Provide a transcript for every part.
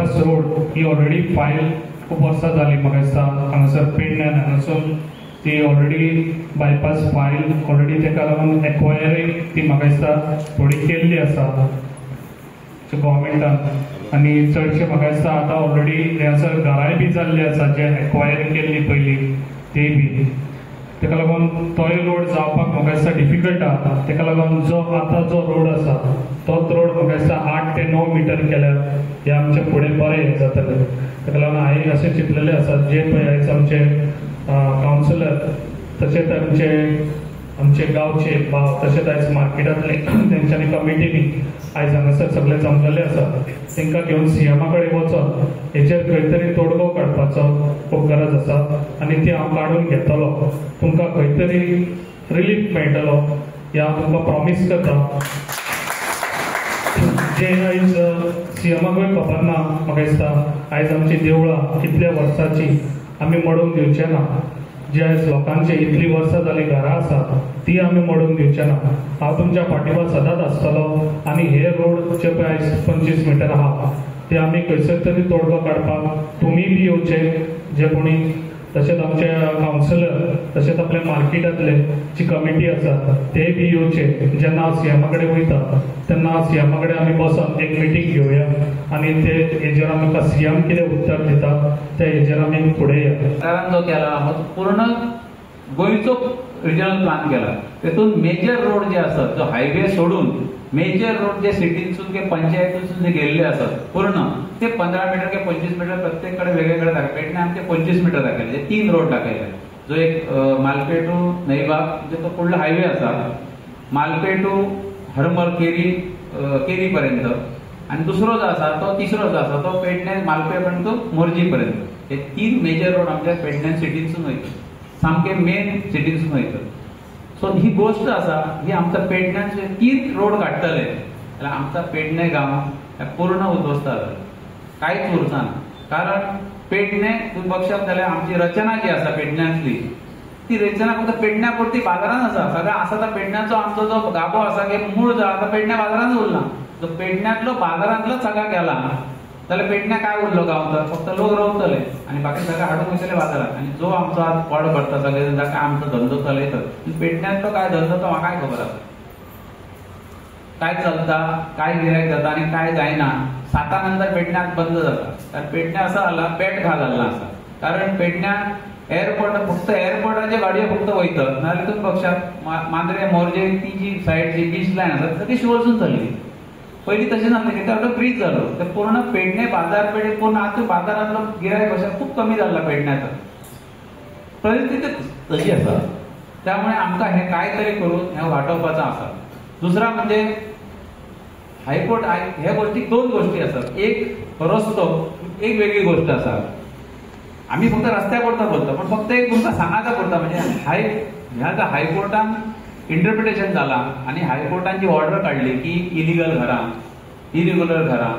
Bypass road ही already file खूब वर्सां जाली म्हाका दिसता हांगासर पेडण्यान हांगासून ती ऑलरेडी बायपास फायल ऑलरेडी ताका लागून एक्वायरी ती म्हाका दिसता थोडी केल्ली आसा गव्हर्मेंटान आनी चडशे म्हाका दिसता आतां ऑलरेडी हांगासर घरांय बी जाल्ली आसा जे एक्वायर केल्ली पयलीं ती बी ताका लागून तोय रोड जावपाक म्हाका दिसता डिफिकल्ट आसा. ताका लागून जो आतां जो रोड आसा तोच रोड म्हाका दिसता 8 ते 9 मिटर केल्यार हे आमचे फुडें बरें हें जातलें. ताका लागून हांवें अशें चिंतलेलें आसा जे पळय आयज आमचे कावन्सिलर तशेंच आमचे आमचे गांवचे भाव तशेंच आयज मार्केटांतले तेंच्यांनी कमिटीनी आयज हांगासर सगळे जमलेले आसा तांकां घेवन सीएमा कडेन वचोन हेचेर खंय तरी तोडगो काडपाचो खूब गरज आसा आनी ती हांव काडून घेतलो. तुमकां खंय तरी रिलीफ मेळटलो हें हांव तुमकां प्रॉमीस करता. जे आयज सीएमाकूय खबर ना म्हाका दिसता आयज आमची देवळां कितल्या वर्सांची आमी मोडून दिवचे ना, जे आयज लोकांचे इतली वर्सां जाली घरां आसा ती आमी मोडून दिवचे ना. हांव तुमच्या फाटीवार सदांच आसतलो आनी हे रोड जे पळय आयज 25 मिटर आहा ते आमी खंयसर तरी तोडगो काडपाक तुमी बी येवचे जे कोणी, तशेंच आमचे कावन्सिलर तशेंच आपल्या मार्केटांतले जी कमिटी आसा ते बी येवचे. जेन्ना हांव सीएमा कडेन वयता तेन्ना सीएमा कडेन आमी बसोन एक मिटींग घेवया आनी ते हेजेर आमकां सीएम कितें उत्तर दिता त्या हेजेर आमी फुडें या. सरकारान जो केला हो पूर्ण गोंयचो रिजनल प्लान केला तेतून मेजर रोड जे आसत जो हायवे सोडून मेजर रोड जे सिटींतसून किंवा पंचायतीसून जे गेल्ले आसत पूर्ण ते 15 मिटर किंवा 25 मिटर प्रत्येक कडेन वेगळे कडेन दाखयले. पेडणे आमचे 25 मिटर दाखयले, 3 रोड दाखयले, जो एक मालपे टू नईबाग म्हणजे तो फुडलो हायवे आसा, मालपे टू हरमल केरी केरी पर्यंत, आनी दुसरो जो आसा तो तिसरो जो आसा तो पेडणे मालपे पर्यंत मोरजी पर्यंत. हे 3 मेजर रोड आमच्या पेडणे सिटींतसून वयता, सामके मेन सिटींतसून वयता. सो ही गोष्ट आसा ही आमच्या पेडण्यान 3 रोड काडटले जाल्यार आमचा पेडणे गांव पूर्ण उद्ध्वस्त जातलो, कांयच उरचा ना. कारण पेडणे तूं बघशात जाल्यार आमची रचना जी आसा पेडण्यांतली ती रचना फक्त पेडण्या पुरती बाजारान आसा. सगळें आसा तो पेडण्याचो आमचो जो गाबो आसा की मूळ जो आसा पेडण्या बाजारान उरला. जो पेडण्यांतलो बाजारांतलो सगळो गेला जाल्यार पेडण्या काय उरलो गांव, तर फक्त लोक रावतले आनी बाकी सगळें हाडून वयतले बाजारात. आनी जो आमचो आज पोट भरता सगळे जाका आमचो धंदो चलयतात, पेडण्यांतलो काय धंदो तो म्हाकाय खबर आसा, काय चलता काय गिरायक जाता आनी काय जायना. 7 नंतर पेडण्यात बंद जाता, कारण पेडण्या असो जाला पेट घा जाल्लो आसा. कारण पेडण्या एअरपोर्ट फक्त एअरपोर्टाचे गाडयो फक्त वयतात, नाजाल्यार तुमी पक्षात मांद्रे मोरजे ती जी सायड जी बीच लायन आसा ती शिवोलसून चल्ली. पयलीं तशें नासलें, कित्याक तो ब्रीज जालो ते पूर्ण पेडणे बाजारपेठे पूर्ण आतां बाजारांतलो गिरायक अशें खूब कमी जाल्ला पेडण्याचो, परिस्थिती तशी आसा. त्यामुळे आमकां हें काय तरी करून हें वाटोवपाचो आसा. दुसरा म्हणजे हायकोर्ट ह्या गोष्टी 2 गोष्टी आसात, एक रस्तो एक वेगळी गोष्ट आसा. आमी फक्त रस्त्या पुरता बोलता, पण फक्त एक तुमकां सांगाता पुरता म्हणजे ह्या हायकोर्टान इंटरप्रिटेशन जाला आनी हायकोर्टान जी ऑर्डर काडली की इलिगल घरां, इरेग्युलर घरां,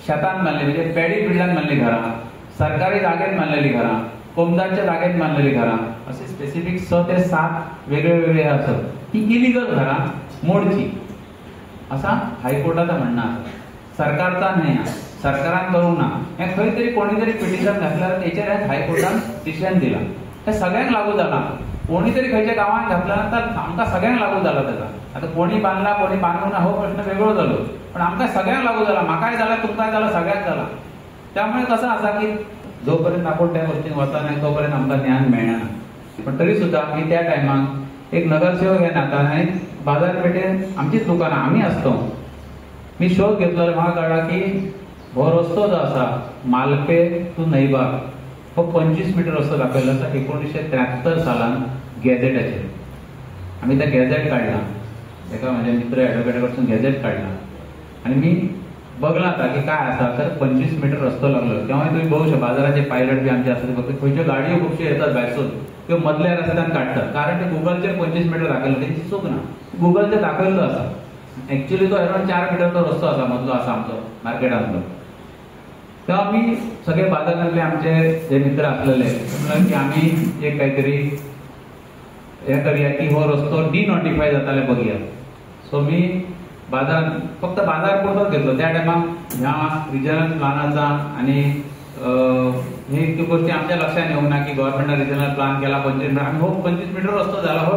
शेतान बांदली म्हणजे पेडी फिल्डान बांदली घरां, सरकारी जागेत बांदलेली घरां, कोमदारच्या जागेत बांदलेली घरां, असे स्पेसिफीक 6 ते 7 वेगळे वेगळे आसत ती इलिगल घरां मोडची असा हायकोर्टाचा म्हणणं आसा, सरकारचा न्हय. सरकारान करूंक ना हें खंय तरी कोणी तरी पिटिशन घातल्यार तेचेर हायकोर्टान डिसिजन दिलां, तें सगळ्यांक लागू जालां. कोणी तरी खंयच्या गांवांत घातला तर आमकां सगळ्यांक लागू जाला तेचा. आतां कोणी बांदला कोणी बांदूंक ना हो प्रश्न वेगळो जालो, पण आमकां सगळ्यांक लागू जाला, म्हाकाय जाला तुमकांय जाला सगळ्यांक जाला. त्यामुळे कसं आसा की जो पर्यंत आपूण त्या गोष्टीन वचना तो पर्यंत आमकां ज्ञान मेळना. पण तरी सुद्दां आमी त्या टायमाक एक नगरसेवक ह्या नात्यान आनी बाजारपेठेन आमचीच दुकानां आमी आसतो. मी शोध घेतलो म्हाका कळ्ळा की हो रस्तो जो आसा मालपे टू नईबाग हो 25 मिटर रस्तो दाखयल्लो आसा 1973 सालान गॅझेटाचेर. आमी ते गॅझेट काडला, एका म्हाज्या मित्र एडवोकेटा कडसून गॅझेट काडला आनी मी बघला आतां की काय आसा तर 25 मिटर रस्तो लागलो. तेव्हा तुमी बघू शकता बाजाराचे पायलट बी आमचे आसा ते फक्त खंयच्यो गाडयो खुबश्यो येतात भायरसून त्यो मदल्या रस्त्यान काडटात, कारण ते गुगलचेर 25 मिटर दाखयल्लो तेंची चूक ना, गुगलचेर दाखयल्लो आसा. एक्चुअली तो अरावंड 4 मिटरचो रस्तो आसा मदलो आसा आमचो मार्केटांतलो. तेव्हा आमी सगळे बाजारांतले आमचे जे मित्र आसलेले म्हणलें की आमी एक काहीतरी हें करया की हो रस्तो डिनोटिफाय जाताले बघया. सो मी बाजार फक्त बाजार पुरतोच घेतलो. त्या टायमाक ह्या रिजनल प्लानाचा आनी हे त्यो गोष्टी आमच्या लक्षात येवंक ना की गव्हर्मेंटान रिजनल प्लान केला 25 मिटर आनी हो 25 मिटर रस्तो जाला हो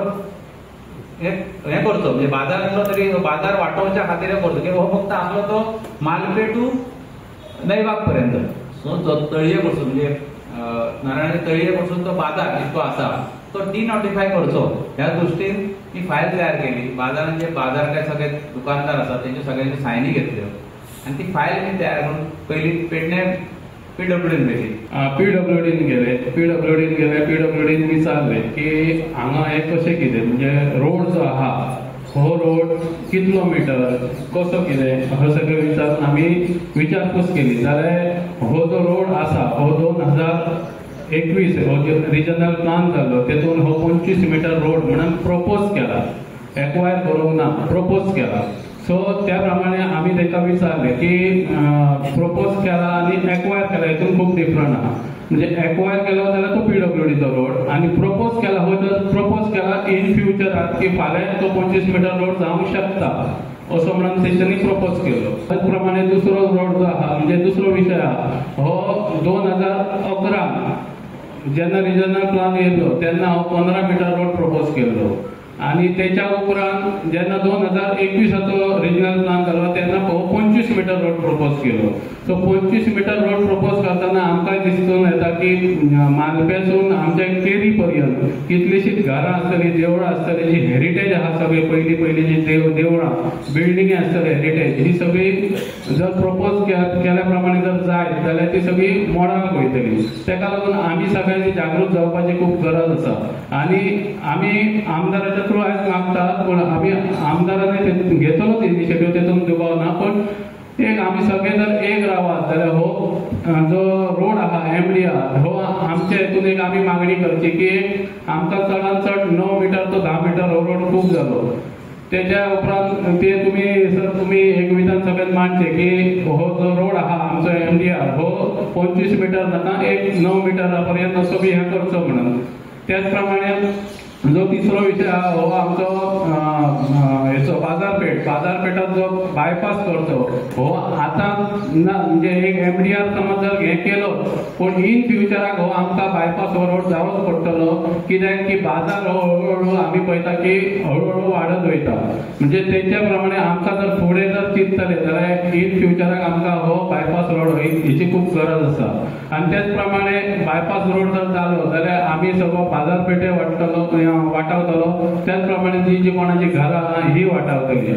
हें करचो म्हणजे बाजारांतलो तरी बाजार वाटोवच्या खातीर करचो की हो फक्त आसलो तो मालपे टू नैबाग पर्यंत. सो जो तळये कडसून म्हणजे नारायणाचे तळये कडसून तो बाजार जितको आसा तो डिनोटिफाय करचो ह्या दृश्टीन ती फायल तयार केली. बाजारान जे बाजार काय सगळे दुकानदार आसा तेंच्यो सगळ्यांच्यो सायनी घेतल्यो आनी ती फायल मी तयार करून पयली पेडणे पीडब्ल्यूडीन गेली. पीडब्ल्यूडीन गेले, पीडब्ल्यूडीन विचारले की हांगा हें कशें कितें म्हणजे रोड जो आहा हो रोड कितलो मिटर कसो कितें अशें सगळें विचारून आमी विचारपूस केली. जाल्यार हो जो रोड आसा हो 2021 हो रिजनल प्लान जाल्लो तेतून हो 25 मिटर रोड म्हणून प्रपोज केला, एक्वायर करूंक ना, प्रपोज केला. सो त्या प्रमाणे आमी तांकां विचारलें की प्रपोज केला आनी एक्वायर केला हितून खूब डिफरंट आहा. म्हणजे एक्वायर केलो जाल्यार तो पीडब्ल्यूडीचो रोड आनी प्रपोज केला हो जर प्रपोज केला इन फ्युचराक की फाल्यां तो 25 मिटर रोड जावंक शकता असो म्हणून तेंच्यांनी प्रपोज केलो. त्याच प्रमाणे दुसरो रोड जो आहा म्हणजे दुसरो विशय आहा हो 2011 जेन्ना रिजनल प्लान येयल्लो तेन्ना हो 15 मिटर रोड प्रपोज केल्लो आनी तेच्या उपरांत जेन्ना 2021 रिजनल प्लान जालो तेन्ना हो 25 मिटर रोड प्रपोज केलो. सो 25 मिटर रोड प्रपोज करतना आमकां दिसून येता की मालपेसून आमच्या केरी पर्यंत कितलीशीच घरां आसतली, देवळां आसतली, जी हेरिटेज आहा सगळी पयलीं पयलीं जी देवळां बिल्डिंगी आसतली हेरिटेज ही सगळी जर प्रपोज केल्या प्रमाणे जर जायत जाल्यार ती सगळी मोडाक वयतली. तेका लागून आमी सगळ्यांनी जागृत जावपाची खूब गरज आसा आनी आमी आमदाराच्या थ्रू आयज मागता, पूण आमी आमदारांनी घेतलोच इनिशिएटीव तेतून दुबाव ना, पण एक आमी सगळे जर एक रावात जाल्यार हो जो रोड आहा एमडीआर हो आमच्या हितून एक आमी मागणी करची की आमकां चडान चड 9 मिटर तो 10 मिटर हो रोड खूब जालो. तेच्या उपरांत ते तुमी सर तुमी एक विधानसभेत मांडचे की हो जो रोड आहा आमचो एमडीआर हो 25 मिटर नाका एक 9 मिटरा पर्यंत असो बी हें करचो म्हणून. त्याच प्रमाणे जो तिसरो विशय आहा हो आमचो हेचो बाजारपेठ, बाजारपेठात जो बायपास करचो हो आतां ना म्हणजे एक एमडीआर समज जर हें केलो पूण इन फ्युचराक हो आमकां बायपास हो रोड जावच पडटलो कित्याक की बाजार हो हळूहळू आमी पळयता की हळूहळू वाडत वयता. म्हणजे तेच्या प्रमाणे आमकां जर फुडें जर चिंततले जाल्यार इन फ्युचराक आमकां हो बायपास रोड हेची खूब गरज आसा. आनी त्याच प्रमाणे बायपास रोड जर जालो जाल्यार आमी सगळो बाजारपेठे वाटतलो वाटावतलो, त्याच प्रमाणे जी जी कोणाची घरां ही वाटावतली.